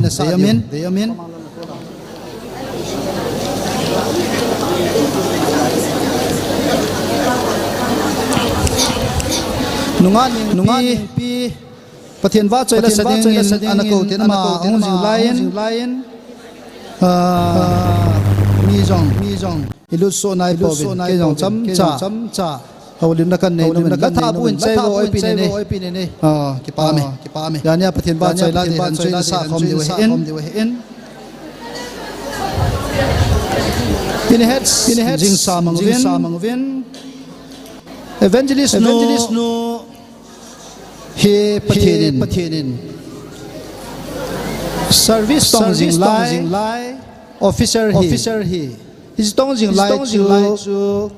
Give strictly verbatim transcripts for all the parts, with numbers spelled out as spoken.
Deiamin, deiamin. Nungah Ningpi, Pathen vahchoi la sa dingin ana kou tin ama hung jing laiyin, ah, mi jong, mi jong ilut soh nai pouvin, kei jong chomcha houlimna kanei nom in, la thabu in chai vo oipi nei nei. Ah, kipah e, kipah e. Jania Pathen vahchoi la ding hin chu in sa khom diu ahin. In het, in het jing sa mang uvin. Evangelist nu, evangelist nu hi Pathen in, Pathen in service tong jing lai, officer hi, officer hi. Hiche tong jing lai chu,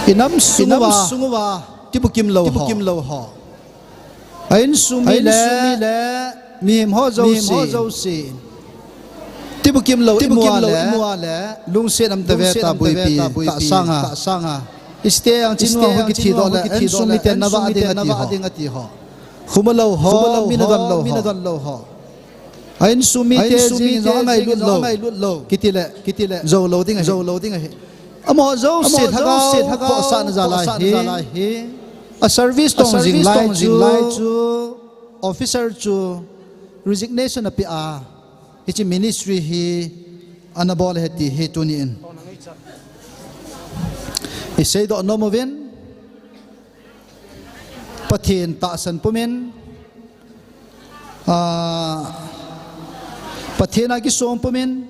i nam sung uva tibukim lou ho, a insung mi le mihem ho jouse, tibukim lou i mu a le lungset um tave ta, buipi ta sanga. Hiche teng chinu a hung kithi doh le, a insung miten na vah ding ati ho. Khuma lou ho, mi na don lou ho. A insung mite jeng in jong angailut lou. Kiti le, kiti le, jou lou ding ahi, jou lou ding ahi. Amaho jouse lhagao khohsahna jal a hi, a service tong jing lai chu, officer chu resignation apeh a, hiche ministry hi ana bol ahi ti hi tuni in i seidoh nom uvin. Pathen tahsan pumin, ah, Pathen a kisong pumin,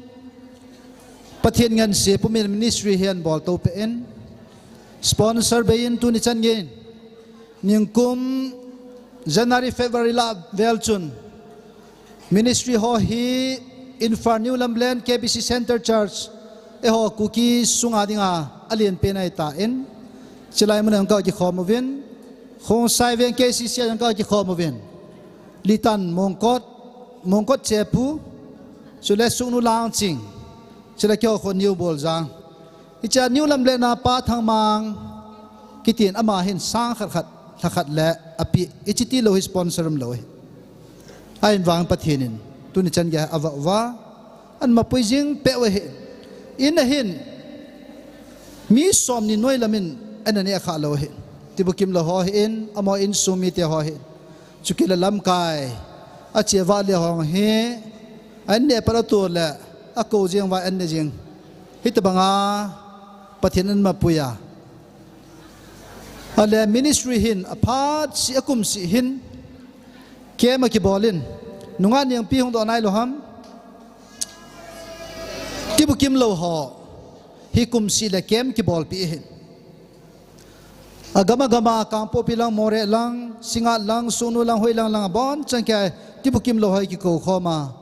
Pathen nganse pumin ministry hi ana bol to peh in, sponsor bei in tuni chan geiyin, ningkum January, February lah vel chun ministry ho hi Imphal New Lamlen K B C Centre Church, eiho Kuki sunga dinga alen pen ahitan, chulai mun a jong ka kikhom uvin, Khongsai Veng K C C a jong ka kikhom uvin, Litan Mongkot, Mongkot Chepu, chule Sugnu Langching, chule keiho khu New Boljang. Hiche a New Lamlen a Pa Thangmang kitin, ama hin sang khat khat, lha khat le api, hiche tilou hi sponsor um lou hi. Ahin vang Pathen in tuni chan geiya avah uva, ana mapui jing peh u ahi. In a hin mi somni noi lam in ana neh kha lou ahi. Tibukim lou ho ahin, amaho insung mite ho ahin. Chukit le lamkai a che vah le hong hi, an neh pat a tu le a kou jeng uva an neh jeng. Hitobanga Pathen in ana mapui a. Ale ministry hin aphat seh, akum seh hin camp akibol in, nungah Ningpi hung doh nai lou ham? Tibukim lou ho hi kum seh le camp kibolpi ahin. Agam agam a, Kangpokpi lang, Moreh lang, Singngat lang, Sugnu lang, Hoilang lang, abonchan kei tibukim lou ho hi kikou khom a,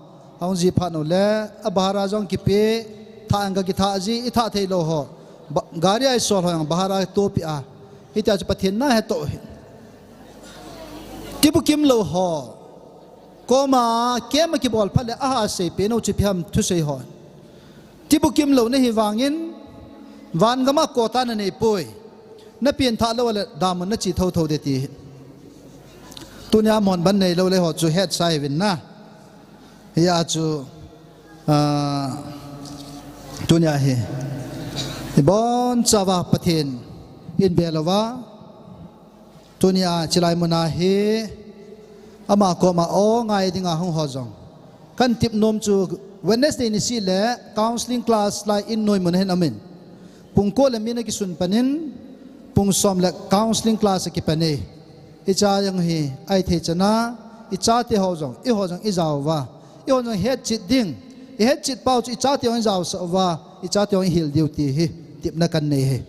ahung ji phat u le, a bhara jong kipe, thah in ka kithah ji, i thah thei lou ho, ba-, gari a i sol ho jong bhara topi a, hitia chu Pathen na he toh hi. Tibukim lou ho koma camp akibol phat le aha sei pen u chu ipi ham thusei ho. Tibukim lou nahi vangin, van gam a quota nanei poi. Na pen thah lou le damun na che thotho ding ti. Tunia mon ban nei lou le ho chu hetsa hih uvin na. Hia chu, ah, tunia hi, ibon chauva Pathen in bel uva, tunia chulai mun a hi ama koma o ngai dinga hung ho jong, kan tep nom chu Wednesday ni seh le counseling class lai in noi mun hin amin. Pung ko le min akisun panin, pung som le counseling class akipan e. Icha jong hi, ahi thei chan a, ichate ho jong, eiho jong ijao uva, eiho jong hetchet ding, ihetchet pau chu ichate ho jong ijaosah uva, ichate ho ihil diu ti hi tepna kanei e.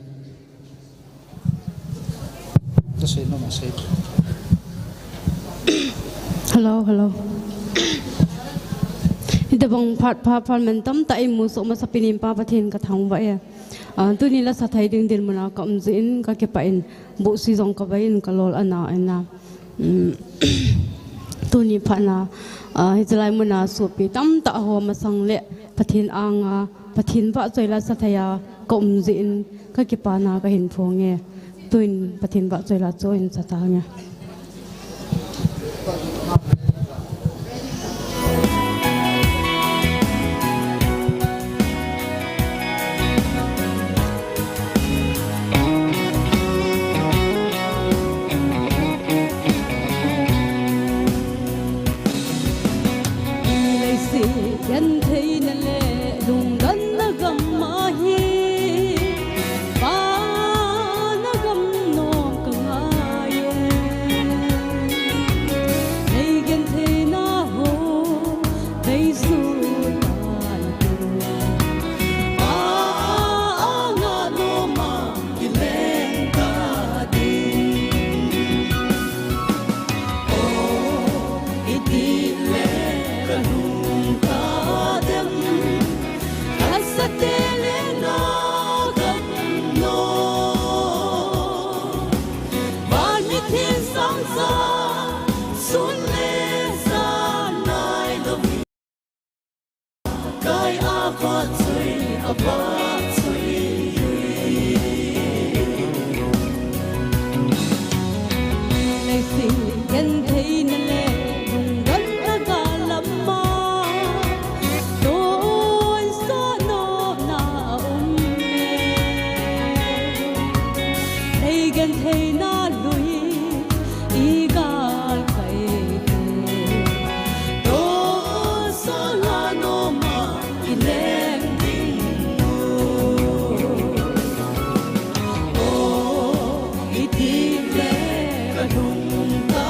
Hello, hello. Hitobang phat pha phat man tamtah imu soh masa pen in Pa Pathen kathangvah e. Ah, tuni la sa thei ding dinmun a ka um jeh in kakipah in, buhsi jong kavai in kalol ana in a. Um, tuni phat na, ah, hiche lai mun a sopi tamtah ho masang le Pathen anga, Pathen vahchoi la sa thei a ka um jeh in kakipana kahin phong e. Tuin Pathen vahchoi la chu hin sa tange. Gentheina le lungdonna gam ahi, Pa na gam nom ka ngai e. Nei gentheina ho, nei su tan. Pa anga nom a, kileng ta ding. O, iti le ka lung ka dem, ka sa te le na gam nom. Van mithin sang sa, sun le sa nai lo. Kai a va choi, a va choi. Leiset gentheina le lungdonna ga lam a, tonsot nopna a um e. Nei gentheina lui i gal kai te, tonsot la nom a i leng ding u. O, iti le ka lung ka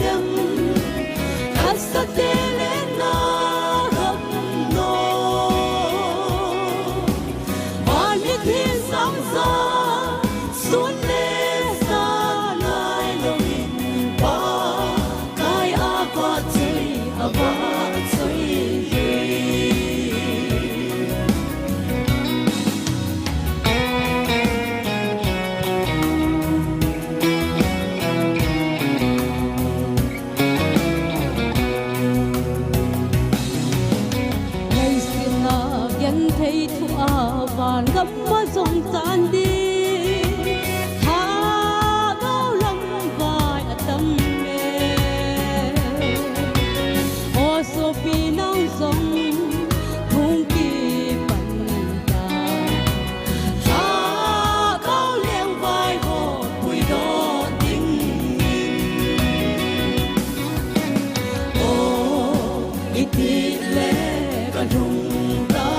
dem, ka sa te le na gam nom. Van mithin sang sa, sun le sa nai lo in, Pa kai a va choi, a va choi. Leiset a genthei thu a van gam a jong chan ding, Thagau lam vai a tam e. O sopi nang jong hung kipan ta, Thagau lengvai ho puidoh ding in. O, iti le ka lung ka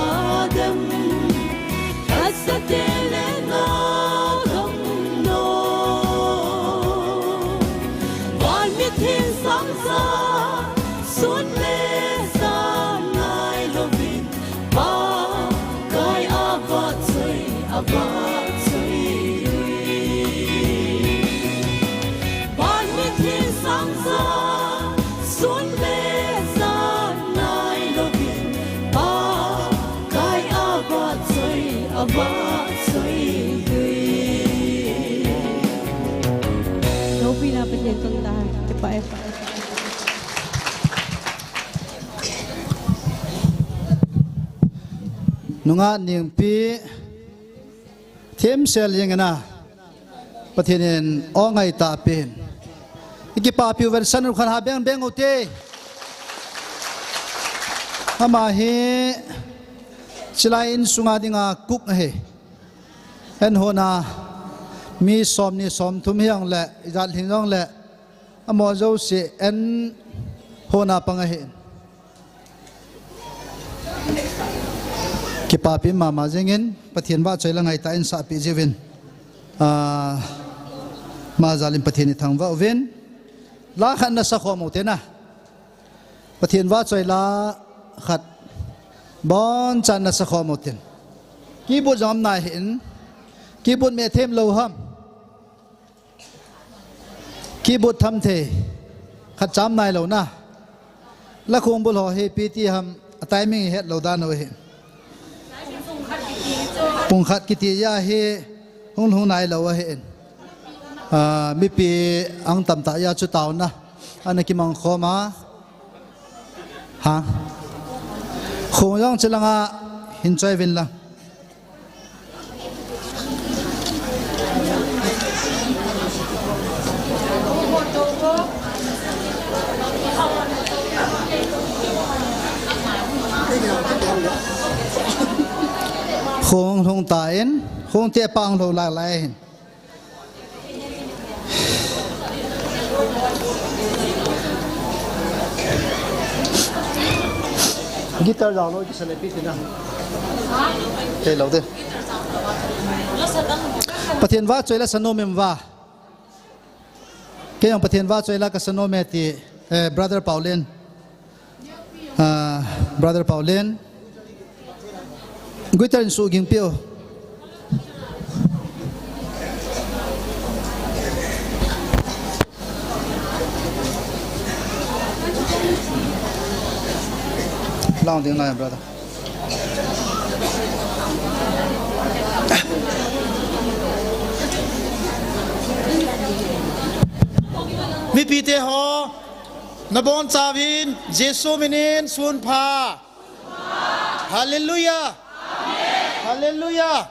dem, ka sa te le na gam nom. Van mithin sang sa, sun le sa nai lo in, Pa kai a va choi, a va choi. Van mithin sang sa, sun le sa nai lo in, Pa kai a va choi, a va choi. Loupina Pathen chun ta, kipah e. Nungah Nengpi, themsel jeng in a, Pathen in aw ngaitah apen. I kipahpi uvin san u khat ha beng beng u te. Ama hi chilai insunga dinga cook ahi. An hon a mi som ni som thum hijongle, ijat lhing jongle, Amaho jouse an hon a pang ahi. Kipahpi mama jeng in, Pathen vahchoi la ngaitah in sahpeh jiuvin. Ah, ama jal in Pathen i thangvah uvin. La khat na sakhom u te na. Pathen vahchoi la khat bonchan na sakhom u tin. Keyboard jong um nai hih in. Keyboard me them lou ham. Keyboard tham thei. Khat cham nai lou na. La khongbul ho hi ipi ti ham, a timing i het lou dan u hi. Pung khat kiti ja hi hung lhung nai lou ahi. Ah, mipi ang tamtah ja chu taona ana kimang khom a. Ha. Khong jong chi langa hin choi vin lang. Khong lhung ta in, khong te pang lhung lai lai hin. Guitar jao lou, kisa le pi tina. Kei lou de. Pathen vahchoi la sa nom em va. Kei jong Pathen vahchoi la kasa nom e ti, eh, Brother Paulen. Ah, Brother Paulen. Guitar in suhging peh o. Lao ding lai, brother. Mipite ho, nabonchauvin, Jesu minin, sun pha. Hallelujah. Hallelujah.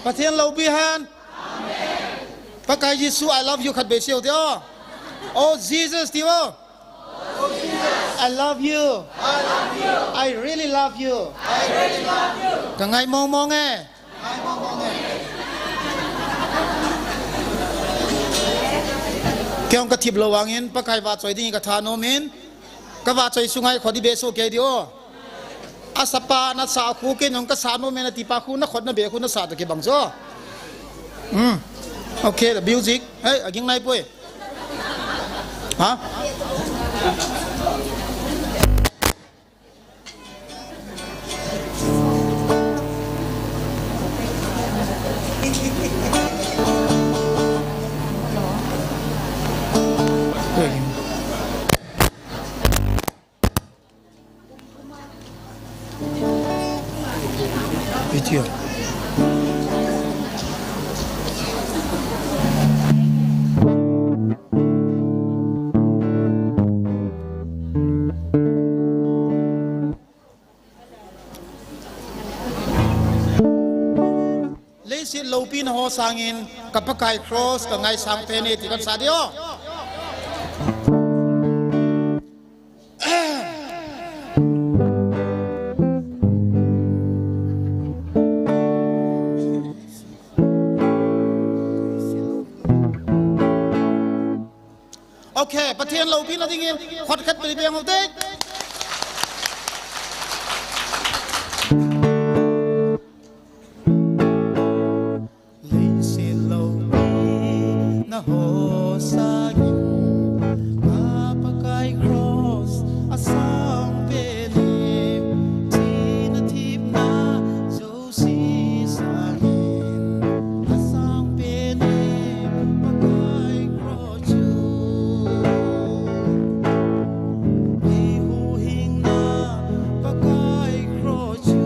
Pathen loupi hen. Pakai Jesu, I love you khat beh seiu te o. Oh, Jesus, ti o. I love you. I really love you. Ka ngai mong mong e. Kei jong ka thip lou vangin, Pakai vahchoi ding ka tha nom in, ka vahchoi sunga i khut i beh soh kei di o. A sapa na sa khu kei jong ka sa nom e na ti pa khu na khut na beh khu na sa ta kibang chu. Hmm. Okay, the music. Hey, aging nai poi. Ha? Video. Leiset loupina ho sangin ka Pakai cross ka ngaisang pen e ti kan sa di o. Okay, Pathen loupina dingin khut khat beh beng u te. Leiset loupina ho sangin ka Pakai cross asang pen e, thina thepna jouse sangin asang pen e Pakai cross chu. Ei huhhingna Pakai cross chu.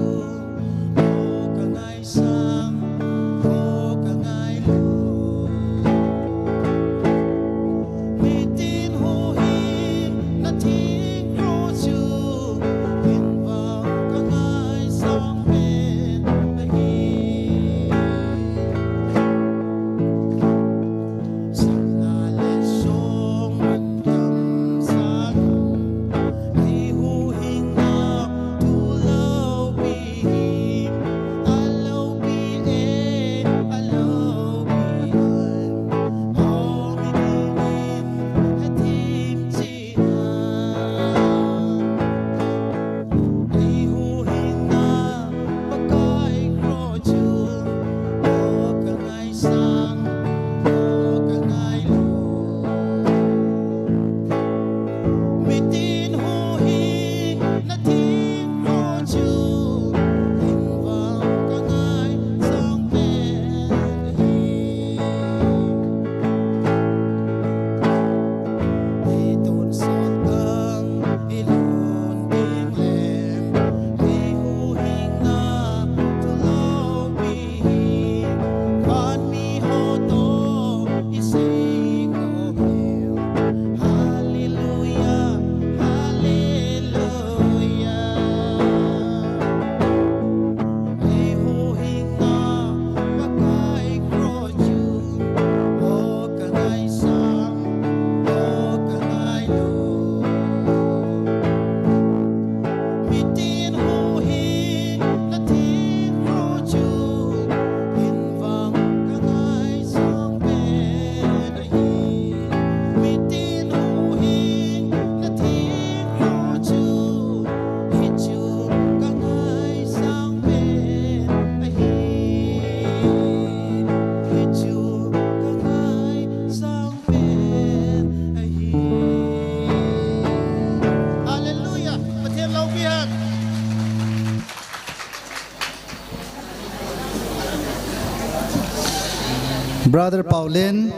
Brother Paulin,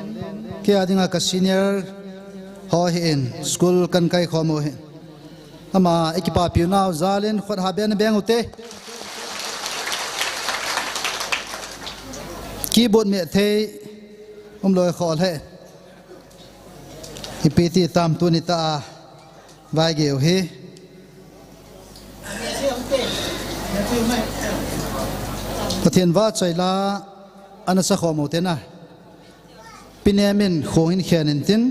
kei a dinga ka senior ho hi in, school kan kai khom u hi. Ama, i kipapiu nau jal in, khut ha ben beng u te. Keyboard me thei, um loi khol he. Ipi ti tam tuni ta a, vai geu hi. Pathen vahchoi la, ana sa khom u te na. Pi Nemin khong in khen in tin.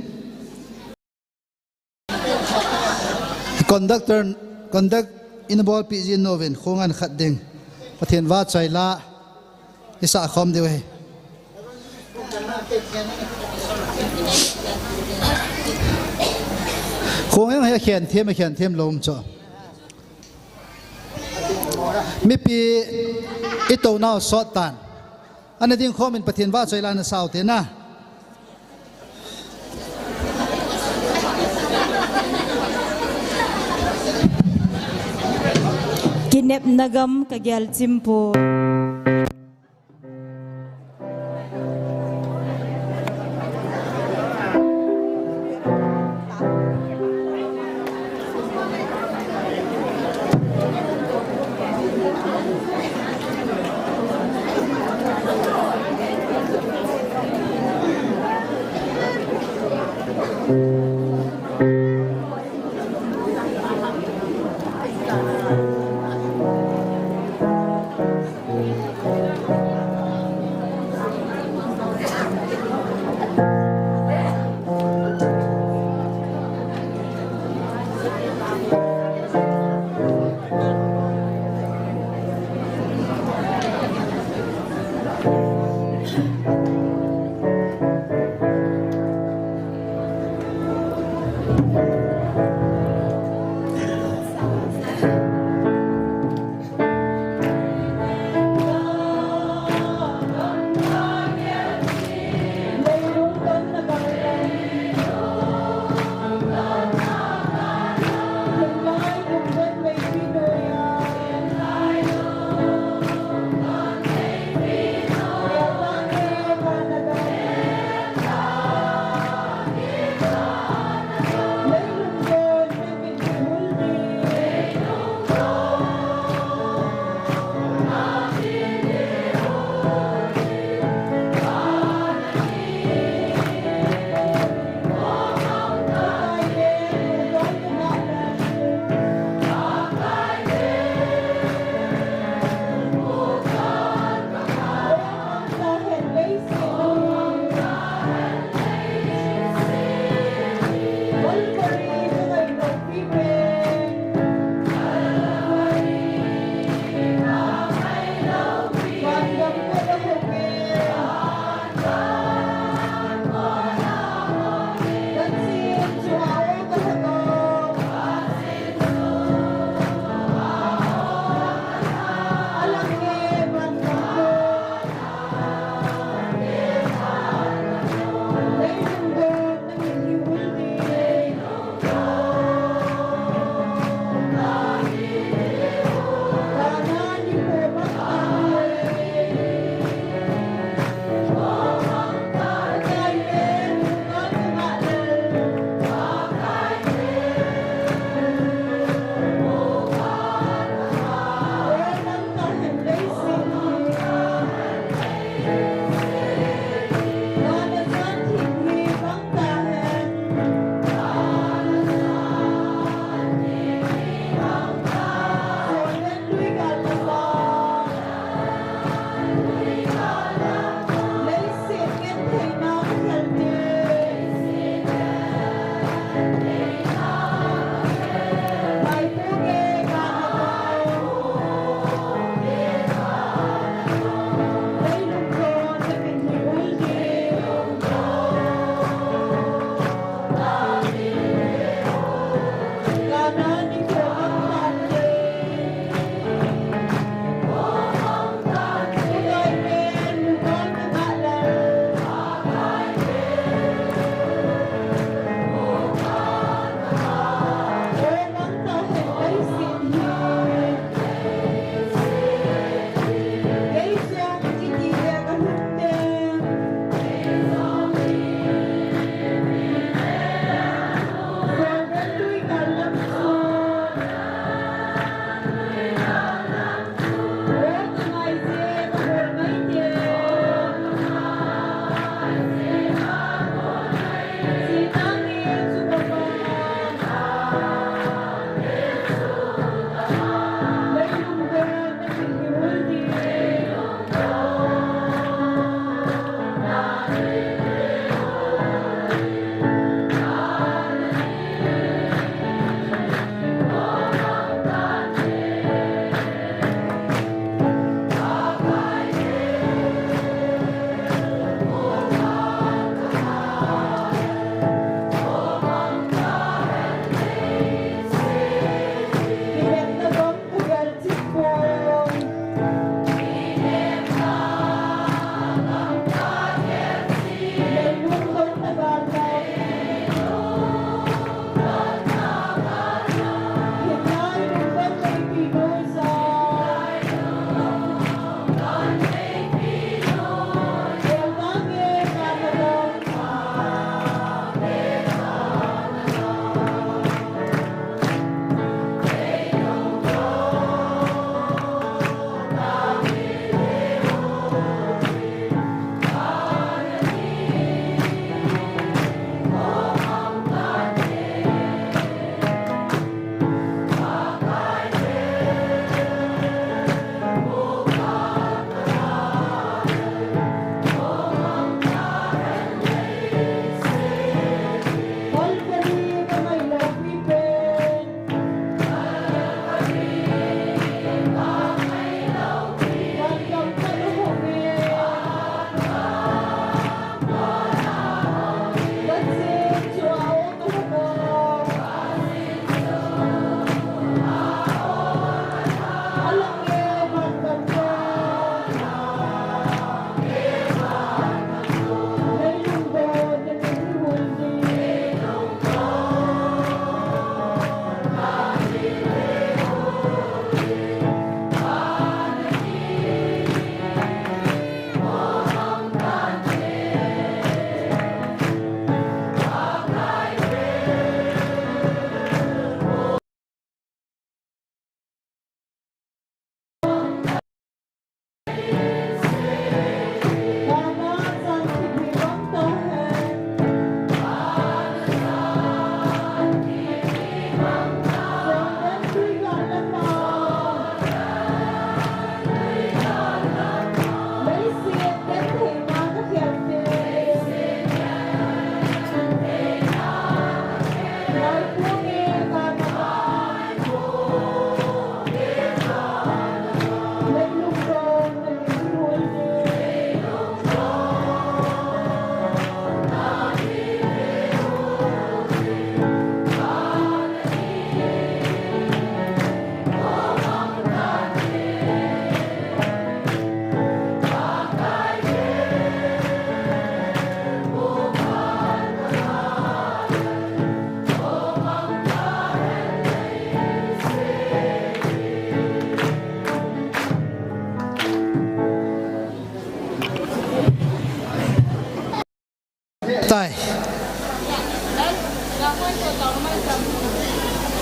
Conductor, conduct in bolpi jin nouvin khong an khat ding. Pathen vahchoi la, i sa khom diu hi. Khong jong hi khen them, khen them lom cho. Mipi i to nau sot tan. Ana ding khom in Pathen vahchoi la na sa u te na. Kinepna gam ka gel chim poi.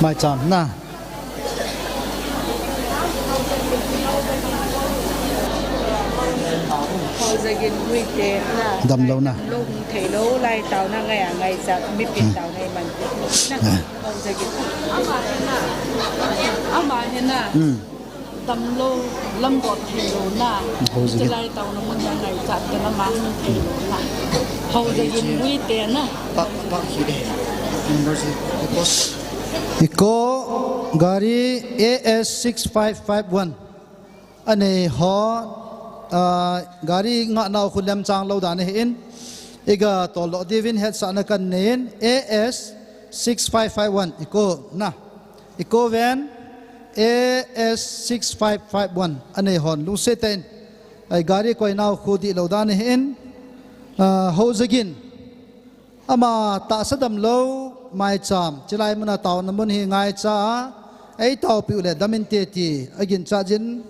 Maicham na. Hozagin Muite na. Damlou na. Lou hung theilou lai taona ngai a ngaichat mipi taona iman. Na. Hozagin. Ama hi na. Ama hi na. Damlou, lamgot theilou na. Hozagin. Chilai taona mun a ngaichat te na ma hung theilou na. Hozagin Muite na. Pa, pa, hi de. Number si, because Eco gari A S six five five one. Anei ho, ah, gari ngah nau khu lemchang lou dan ahin. Iga toldoh diuvin hetsahna kanei in A S six five five one Eco na. Eco van A S six five five one anei hon lungset tah in. Ai gari koi nau khu dihlou dan ahin. Ah, Hozagin. Ama tahsa damlou, maicham, chilai mun a taona mun hi ngaicha a, eitaopiu le dam inte ti, aginchat jin,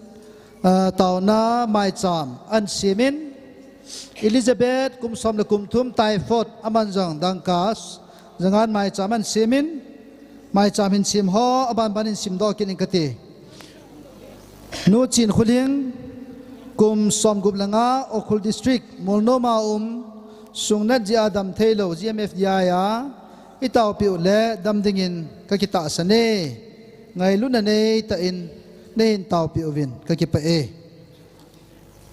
ah, taona maicham, ahin sem in, Elizabeth, kum som le kum thum, typhoid, aman jong dangka, jangan maicham ahin sem in, maicham hin sem ho, aban ban in simdoh kit in kati. Nu Chin Khuling, kum somgup le nga, Ukhrul District, Molnom a um, sungnat jeh a dam theilou, G M F D I a, itaopiu le dam dingin kakitahsan e, ngailutna neitah in, neihin taopiuvin, kakipah e.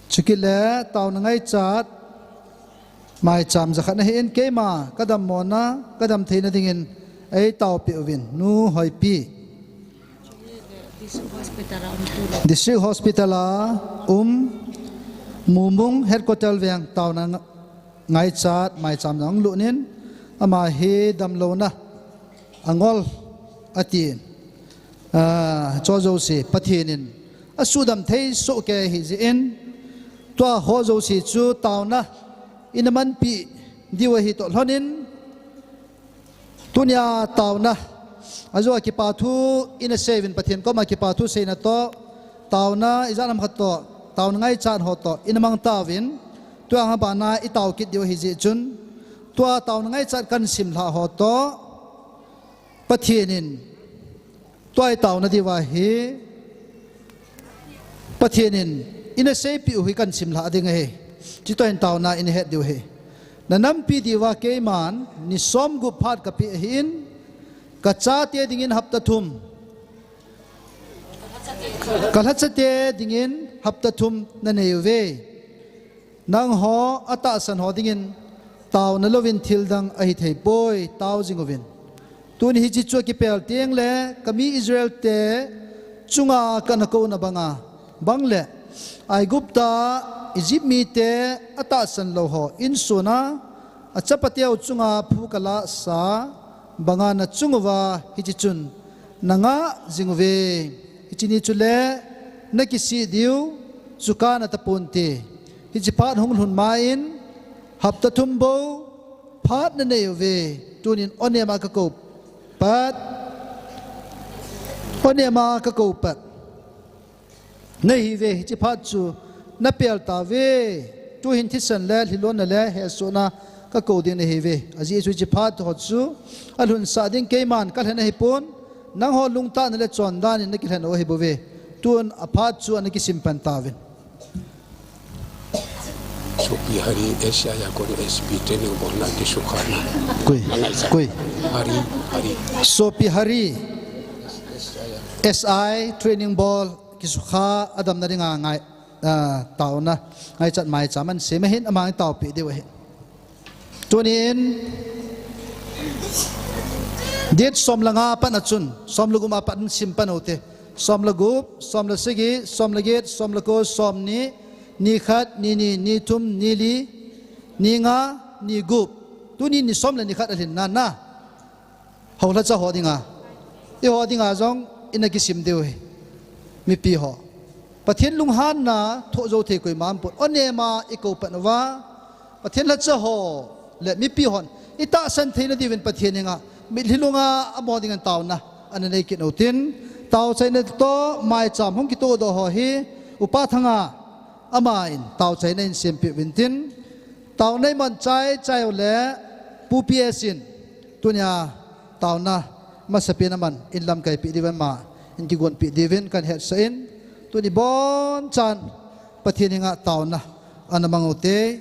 Chukit le, taona ngaichat, maicham jakhat nahin keima, kadammona, kadam theina dingin, eitaopiuvin, Nu Hoipi. District Hospital a um, Mumung Headquarter veng taona nga-, ngaichat, maicham jong lut in, ama hi damlouna angol atin. Ah, chu jouse, Pathen in asudam thei soh kei ahi jeh in, tua ho jouse chu taona ina manpi diu ahi toh lhon in, tunia taona, ajo a kipa thu ina seiuvin Pathen koma kipa thu seina toh, taona ijat ham khat toh, taona ngaichat ho toh, ina mang tauvin, tua nga bana itao kit diu ahi jeh chun, tua taona ngaichat kahin simlhah ho toh, Pathen in, tua itaona diuva hi, Pathen in, ina seipeh u hi kahin simlhah ding ahi. Chutoh hin taona ina het diu ahi. Na nampi diuva keiman, ni somgup phat kapeh ahin, kachate dingin hapta thum. Kalhachate dingin hapta thum nanei uve. Nangho atahsan ho dingin taona louvin thildang ahithei poi, tao jing uvin. Tuni hiche chu akipel teng le, kami Israel te chunga kana kouna banga, bang le, Aigupta, Egypt mite atahsan lou ho, insung a, achapateu chunga phu kalahsa, banga nachung uva, hiche chun, nangah jing uve. Hiche ni chule, nakisih diu, chuka nataponte. Hiche phat hung lhun ma in, hapta thum bou, phat nanei uve, tunin Onem a kakou pat, Onem a kakou pat. Nahiuve, hiche phat chu napel tauve, tuhin thisan le, lhilonna le, hesohna kakou ding nahiuve. Ajeh chu hiche phat ho chu, alhunsah ding keiman kalhen ahipon, nangho lungtahna le chondan in nakilhen u ahibouve. Tun aphat chu ana kisim pan tauvin. Sopi Hari, S I a kon S P training bolna kisukha na. Koi, koi. Hari, Hari. Sopi Hari, S I training bol kisukha, adamna dinga ngai, ah, taona ngaichat maicham ahin sem ahin, ama itaopi diu ahi. Tunin, date som le nga a pat a chun, som le gup a pat in sim pan ute. Som le gup, som le sagi, som le get, som le ko, som ni, ni khat, ni ni, ni thum, ni li, ni nga, ni gup. Tuni ni som le ni khat alhin na na. Houlhacha ho dinga. Eiho dinga jong ina kisim diu ahi. Mipi ho. Pathen lunghanna thoh jou thei koima aumpon. Onem a ikou pan uva. Pathen lhacha ho le mipi hon itahsan theina diuvin Pathen henga mitlhi lunga amo dingin taona ana nei kit utin. Taochaina toh maicham hung kitohdoh ho hi Upa Thanga aman taochaina in sempeh uvin tin. Taona iman chai chai u le Pu P S in tunia taona masapen aman in lamkaipeh diuvin ama in kigonpeh diuvin kahin hetsah in, tuni bonchan Pathen henga taona ana mang ute.